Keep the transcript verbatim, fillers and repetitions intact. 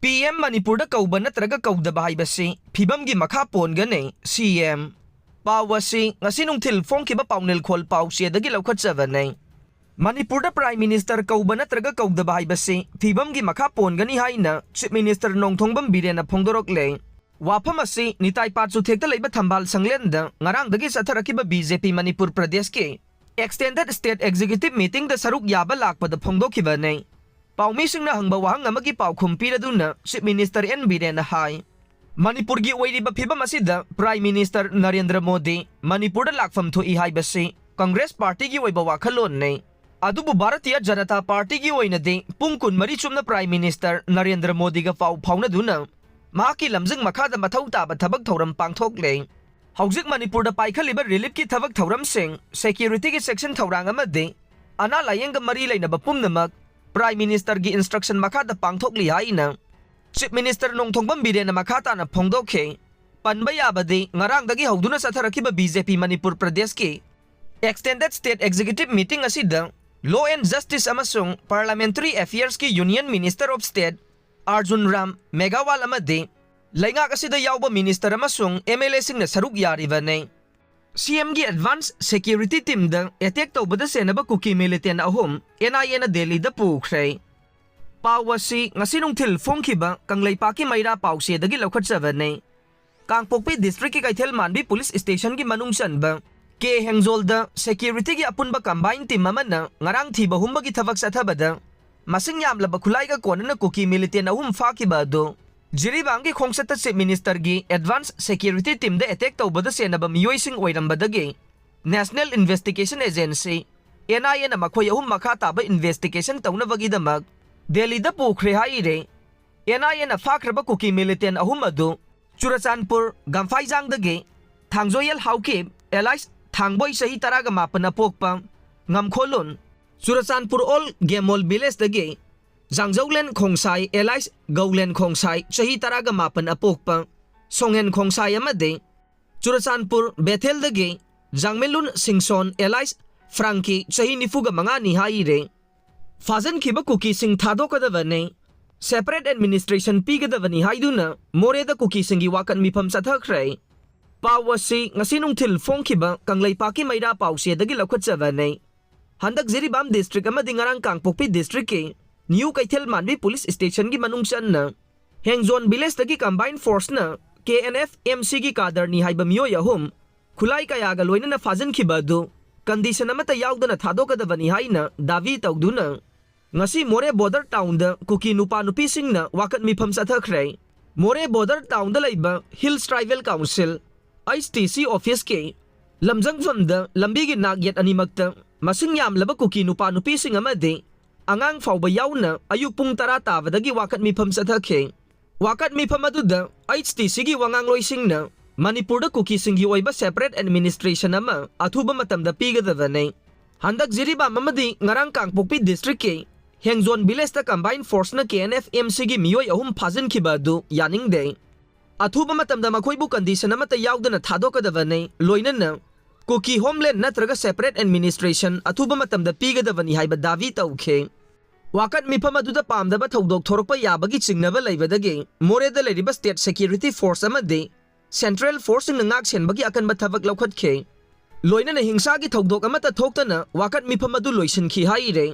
P M ꯃꯅꯤꯄꯨꯔꯗ ꯀꯧꯕ ꯅꯠꯇ꯭ꯔꯒ ꯀꯧꯗꯕ ꯍꯥꯏꯕꯁꯤ ꯐꯤꯕꯝꯒꯤ ꯃꯈꯥ ꯄꯣꯟꯒꯅꯤ, ꯁꯤ ꯑꯦꯝ꯫ ꯄꯥꯎ ꯑꯁꯤ ꯉꯁꯤ ꯅꯨꯡꯊꯤꯜ ꯐꯣꯡꯈꯤꯕ ꯄꯥꯎꯅꯦꯜꯈꯣꯜ ꯄꯥꯎꯆꯦꯗꯒꯤ ꯂꯧꯈꯠꯆꯕꯅꯤ꯫ ꯃꯅꯤꯄꯨꯔꯗ Prime Minister ꯀꯧꯕ ꯅꯠꯇ꯭ꯔꯒ ꯀꯧꯗꯕ ꯍꯥꯏꯕꯁꯤ ꯐꯤꯕꯝꯒꯤ ꯃꯈꯥ ꯄꯣꯟꯒꯅꯤ ꯍꯥꯏꯅ Chief Minister ꯅꯣꯡꯊꯣꯡꯕꯝ ꯕꯤꯔꯦꯟꯅ ꯐꯣꯡꯗꯣꯔꯛꯂꯦ꯫ ꯋꯥꯐꯝ ꯑꯁꯤ ꯅꯤꯇꯥꯏ ꯄꯥꯠ ꯆꯨꯊꯦꯛꯇ ꯂꯩꯕ ꯊꯝꯕꯥꯜ ꯁꯪꯂꯦꯟꯗ ꯉꯔꯥꯡꯗꯒꯤ ꯆꯠꯊꯔꯛꯈꯤꯕ ꯕꯤ ꯖꯦ ꯄꯤ ꯃꯅꯤꯄꯨꯔ ꯄ꯭ꯔꯗꯦꯁꯀꯤ Extended State Executive Meetingꯗ ꯁꯔꯨꯛ ꯌꯥꯕ ꯂꯥꯛꯄꯗ ꯐꯣꯡꯗꯣꯛꯈꯤꯕꯅꯤ꯫ ꯄꯥꯎꯃꯤꯁꯤꯡꯅ ꯍꯪꯕ ꯋꯥꯍꯪ ꯑꯃꯒꯤ ꯄꯥꯎꯈꯨꯝ ꯄꯤꯔꯗꯨꯅ Chief Minister ꯑꯦꯟ ꯕꯤꯔꯦꯟꯅ ꯍꯥꯏ, ꯃꯅꯤꯄꯨꯔꯒꯤ ꯑꯣꯏꯔꯤꯕ ꯐꯤꯕꯝ ꯑꯁꯤꯗ Prime Minister ꯅꯔꯦꯟꯗ꯭ꯔ ꯃꯣꯗꯤ ꯃꯅꯤꯄꯨꯔꯗ ꯂꯥꯛꯐꯝ ꯊꯣꯛꯏ ꯍꯥꯏꯕꯁꯤ ꯀꯪꯒ꯭ꯔꯦꯁ ꯄꯥꯔꯇꯤꯒꯤ ꯑꯣꯏꯕ ꯋꯥꯈꯜꯂꯣꯟꯅꯤ꯫ ꯑꯗꯨꯕꯨ ꯚꯥꯔꯇꯤꯌ ꯖꯅꯇꯥ ꯄꯥꯔꯇꯤꯒꯤ ꯑꯣꯏꯅꯗꯤ ꯄꯨꯡ ꯀꯨꯟꯃꯔꯤ ꯆꯨꯞꯅ Prime Minister ꯅꯔꯦꯟꯗ꯭ꯔ ꯃꯣꯗꯤꯒ ꯄꯥꯎ ꯐꯥꯎꯅꯗꯨꯅ ꯃꯍꯥꯛꯀꯤ ꯂꯝꯖꯤꯡ ꯃꯈꯥꯗ ꯃꯊꯧ ꯇꯥꯕ ꯊꯕꯛ ꯊꯧꯔꯝ ꯄꯥꯡꯊꯣꯛꯂꯦ꯫ ꯍꯧꯖꯤꯛ ꯃꯅꯤꯄꯨꯔꯗ ꯄꯥꯏꯈꯠꯂꯤꯕ reliefꯀꯤ ꯊꯕꯛ ꯊꯧꯔꯝꯁꯤꯡ, securityꯒꯤ section ꯊꯧꯔꯥꯡ ꯑꯃꯗꯤ ꯑꯅꯥ ꯂꯥꯌꯦꯡꯒ ꯃꯔꯤ ꯂꯩꯅꯕ ꯄꯨꯝꯅꯃꯛ Prime Ministerꯒꯤ instruction ꯃꯈꯥꯗ ꯄꯥꯡꯊꯣꯛꯂꯤ ꯍꯥꯏꯅ Chief Minister ꯅꯣꯡꯊꯣꯡꯕꯝ ꯕꯤꯔꯦꯟꯅ ꯃꯈꯥ ꯇꯥꯅ ꯐꯣꯡꯗꯣꯛꯈꯤ꯫ ꯄꯟꯕ ꯌꯥꯕꯗꯤ ꯉꯔꯥꯡꯗꯒꯤ ꯍꯧꯗꯨꯅ ꯆꯠꯊꯔꯛꯈꯤꯕ ꯕꯤ ꯖꯦ ꯄꯤ ꯃꯅꯤꯄꯨꯔ ꯄ꯭ꯔꯗꯦꯁꯀꯤ Extended State Executive Meeting ꯑꯁꯤꯗ Law and Justice ꯑꯃꯁꯨꯡ Parliamentary Affairsꯀꯤ Union Minister of State Arjun Ram ꯃꯦꯘꯋꯥꯜ ꯑꯃꯗꯤ ꯂꯩꯉꯥꯛ ꯑꯁꯤꯗ ꯌꯥꯎꯕ minister ꯑꯃꯁꯨꯡ ꯑꯦꯝ ꯑꯦꯜ ꯑꯦꯁꯤꯡꯅ ꯁꯔꯨꯛ ꯌꯥꯔꯤꯕꯅꯤ꯫ ꯁꯤ ꯑꯦꯝꯒꯤ advance security teamꯗ attack ꯇꯧꯕꯗ ꯆꯦꯟꯅꯕ ꯀꯨꯀꯤ militant ꯑꯍꯨꯝ ꯑꯦꯟ ꯑꯥꯏ ꯑꯦꯅ ꯗꯦꯜꯂꯤꯗ ꯄꯨꯈ꯭ꯔꯦ꯫ ꯄꯥꯎ ꯑꯁꯤ ꯉꯁꯤ ꯅꯨꯡꯊꯤꯜ ꯐꯣꯡꯈꯤꯕ ꯀꯪꯂꯩꯄꯥꯛꯀꯤ ꯃꯩꯔꯥ ꯄꯥꯎꯆꯦꯗꯒꯤ ꯂꯧꯈꯠꯆꯕꯅꯤ꯫ ꯀꯥꯡꯄꯣꯛꯄꯤ districtꯀꯤ ꯀꯩꯊꯦꯜ ꯃꯥꯟꯕꯤ police stationꯒꯤ ꯃꯅꯨꯡ ꯆꯟꯕ ꯀꯦ ꯍꯦꯡꯖꯣꯜꯗ securityꯒꯤ ꯑꯄꯨꯟꯕ combined team ꯑꯃꯅ ꯉꯔꯥꯡ ꯊꯤꯕ ꯍꯨꯝꯕꯒꯤ ꯊꯕꯛ ꯆꯠꯊꯕꯗ ꯃꯁꯤꯡ ꯌꯥꯝꯂꯕ ꯈꯨꯠꯂꯥꯏꯒ ꯀꯣꯟꯅꯅ ꯀꯨꯀꯤ militant ꯑꯍꯨꯝ ꯐꯥꯈꯤꯕ ꯑꯗꯨ ꯖꯤꯔꯤꯕꯥꯝꯒꯤ ꯈꯣꯡꯆꯠꯇ Chief Ministerꯒꯤ advance security teamꯗ attack ꯇꯧꯕꯗ ꯆꯦꯟꯅꯕ ꯃꯤꯑꯣꯏꯁꯤꯡ ꯑꯣꯏꯔꯝꯕꯗꯒꯤ National Investigation Agency, ꯑꯦꯟ ꯑꯥꯏ ꯑꯦꯅ ꯃꯈꯣꯏ ꯑꯍꯨꯝ ꯃꯈꯥ ꯇꯥꯕ investigation ꯇꯧꯅꯕꯒꯤꯗꯃꯛ ꯗꯦꯜꯂꯤꯗ ꯄꯨꯈ꯭ꯔꯦ ꯍꯥꯏꯔꯦ꯫ ꯑꯦꯟ ꯑꯥꯏ ꯑꯦꯅ ꯐꯥꯈ꯭ꯔꯕ ꯀꯨꯀꯤ militant ꯑꯍꯨꯝ ꯑꯗꯨ ꯆꯨꯔꯆꯥꯟꯄꯨꯔ ꯒꯝꯐꯥꯏꯖꯥꯡꯗꯒꯤ ꯊꯥꯡꯖꯣꯌꯦꯜ ꯍꯥꯎꯀꯤꯞ alias ꯊꯥꯡꯕꯣꯏ ꯆꯍꯤ ꯇꯔꯥꯒ ꯃꯥꯄꯟ ꯑꯄꯣꯛꯄ ꯉꯝꯈꯣꯂꯨꯟ, ꯆꯨꯔꯆꯥꯟꯄꯨꯔ ꯑꯣꯜ ꯒꯦꯃꯣꯜ villageꯗꯒꯤ ꯖꯥꯡꯖꯧꯂꯦꯟ ꯈꯣꯡꯁꯥꯏ alias ꯒꯧꯂꯦꯟ ꯈꯣꯡꯁꯥꯏ ꯆꯍꯤ ꯇꯔꯥꯒ ꯃꯥꯄꯟ ꯑꯄꯣꯛꯄ ꯁꯣꯡꯍꯦꯟ ꯈꯣꯡꯁꯥꯏ ꯑꯃꯗꯤ ꯆꯨꯔꯆꯥꯟꯄꯨꯔ ꯕꯦꯊꯦꯜꯗꯒꯤ ꯖꯥꯡꯃꯦꯂꯨꯟ ꯁꯤꯡꯁꯣꯟ alias ꯐ꯭ꯔꯥꯡꯀꯤ ꯆꯍꯤ ꯅꯤꯐꯨꯒ ꯃꯉꯥꯅꯤ ꯍꯥꯏꯔꯦ꯫ ꯐꯥꯖꯤꯟꯈꯤꯕ ꯀꯨꯀꯤꯁꯤꯡ ꯊꯥꯗꯣꯛꯀꯗꯕꯅꯤ꯫ separate administration ꯄꯤꯒꯗꯕꯅꯤ ꯍꯥꯏꯗꯨꯅ ꯃꯣꯔꯦꯗ ꯀꯨꯀꯤꯁꯤꯡꯒꯤ ꯋꯥꯀꯠ ꯃꯤꯐꯝ ꯆꯠꯊꯈ꯭ꯔꯦ꯫ ꯄꯥꯎ ꯑꯁꯤ ꯉꯁꯤ ꯅꯨꯡꯊꯤꯜ ꯐꯣꯡꯈꯤꯕ ꯀꯪꯂꯩꯄꯥꯛꯀꯤ ꯃꯩꯔꯥ ꯄꯥꯎꯆꯦꯗꯒꯤ ꯂꯧꯈꯠꯆꯕꯅꯤ꯫ ꯍꯟꯗꯛ ꯖꯤꯔꯤꯕꯥꯝ district ꯑꯃꯗꯤ ꯉꯔꯥꯡ ꯀꯥꯡꯄꯣꯛꯄꯤ districtꯀꯤ ꯅ꯭ꯌꯨ ꯀꯩꯊꯦꯜ ꯃꯥꯟꯕꯤ police stationꯒꯤ ꯃꯅꯨꯡ ꯆꯟꯅ ꯍꯦꯡꯖꯣꯟ villageꯇꯒꯤ combined forceꯅ KNFMCꯒꯤ cadreꯅꯤ ꯍꯥꯏꯕ ꯃꯤꯑꯣꯏ ꯑꯍꯨꯝ ꯈꯨꯠꯂꯥꯏ ꯀꯌꯥꯒ ꯂꯣꯏꯅꯅ ꯐꯥꯖꯤꯟꯈꯤꯕ ꯑꯗꯨ condition ꯑꯃꯠꯇ ꯌꯥꯎꯗꯅ ꯊꯥꯗꯣꯛꯀꯗꯕꯅꯤ ꯍꯥꯏꯅ ꯗꯥꯕꯤ ꯇꯧꯗꯨꯅ ꯉꯁꯤ ꯃꯣꯔꯦ border townꯗ ꯀꯨꯀꯤ ꯅꯨꯄꯥ ꯅꯨꯄꯤꯁꯤꯡꯅ ꯋꯥꯀꯠ ꯃꯤꯐꯝ ꯆꯠꯊꯈ꯭ꯔꯦ꯫ ꯃꯣꯔꯦ border townꯗ ꯂꯩꯕ Hills Tribal Council, HTC officeꯀꯤ ꯂꯝꯖꯪꯐꯝꯗ ꯂꯝꯕꯤꯒꯤ ꯅꯥꯛ ꯌꯦꯠ ꯑꯅꯤꯃꯛꯇ ꯃꯁꯤꯡ ꯌꯥꯝꯂꯕ ꯀꯨꯀꯤ ꯅꯨꯄꯥ ꯅꯨꯄꯤꯁꯤꯡ ꯑꯃꯗꯤ ꯑꯉꯥꯡ ꯐꯥꯎꯕ ꯌꯥꯎꯅ ꯑꯌꯨꯛ ꯄꯨꯡ ꯇꯔꯥ ꯇꯥꯕꯗꯒꯤ ꯋꯥꯀꯠ ꯃꯤꯐꯝ ꯆꯠꯊꯈꯤ꯫ ꯋꯥꯀꯠ ꯃꯤꯐꯝ ꯑꯗꯨꯗ HTCꯒꯤ ꯋꯥꯉꯥꯡꯂꯣꯏꯁꯤꯡꯅ ꯃꯅꯤꯄꯨꯔꯗ ꯀꯨꯀꯤꯁꯤꯡꯒꯤ ꯑꯣꯏꯕ separate administration ꯑꯃ ꯑꯊꯨꯕ ꯃꯇꯝꯗ ꯄꯤꯒꯗꯕꯅꯤ꯫ ꯍꯟꯗꯛ ꯖꯤꯔꯤꯕꯥꯝ ꯑꯃꯗꯤ ꯉꯔꯥꯡ ꯀꯥꯡꯄꯣꯛꯄꯤ districtꯀꯤ ꯍꯦꯡꯖꯣꯟ villageꯇ combined forceꯅ KNFMCꯒꯤ ꯃꯤꯑꯣꯏ ꯑꯍꯨꯝ ꯐꯥꯖꯤꯟꯈꯤꯕ ꯑꯗꯨ ꯌꯥꯅꯤꯡꯗꯦ꯫ ꯑꯊꯨꯕ ꯃꯇꯝꯗ ꯃꯈꯣꯏꯕꯨ condition ꯑꯃꯠꯇ ꯌꯥꯎꯗꯅ ꯊꯥꯗꯣꯛꯀꯗꯕꯅꯤ, ꯂꯣꯏꯅꯅ ꯀꯨꯀꯤ homeland ꯅꯠꯇ꯭ꯔꯒ separate administration ꯑꯊꯨꯕ ꯃꯇꯝꯗ ꯄꯤꯒꯗꯕꯅꯤ ꯍꯥꯏꯕ ꯗꯥꯕꯤ ꯇꯧꯈꯤ꯫ ꯋꯥꯀꯠ ꯃꯤꯐꯝ ꯑꯗꯨꯗ ꯄꯥꯝꯗꯕ ꯊꯧꯗꯣꯛ ꯊꯣꯔꯛꯄ ꯌꯥꯕꯒꯤ ꯆꯤꯡꯅꯕ ꯂꯩꯕꯗꯒꯤ ꯃꯣꯔꯦꯗ ꯂꯩꯔꯤꯕ state security force ꯑꯃꯗꯤ central forceꯁꯤꯡꯅ ꯉꯥꯛ ꯁꯦꯟꯕꯒꯤ ꯑꯀꯟꯕ ꯊꯕꯛ ꯂꯧꯈꯠꯈꯤ꯫ ꯂꯣꯏꯅꯅ ꯍꯤꯡꯁꯥꯒꯤ ꯊꯧꯗꯣꯛ ꯑꯃꯠꯇ ꯊꯣꯛꯇꯅ ꯋꯥꯀꯠ ꯃꯤꯐꯝ ꯑꯗꯨ ꯂꯣꯏꯁꯤꯟꯈꯤ ꯍꯥꯏꯔꯦ꯫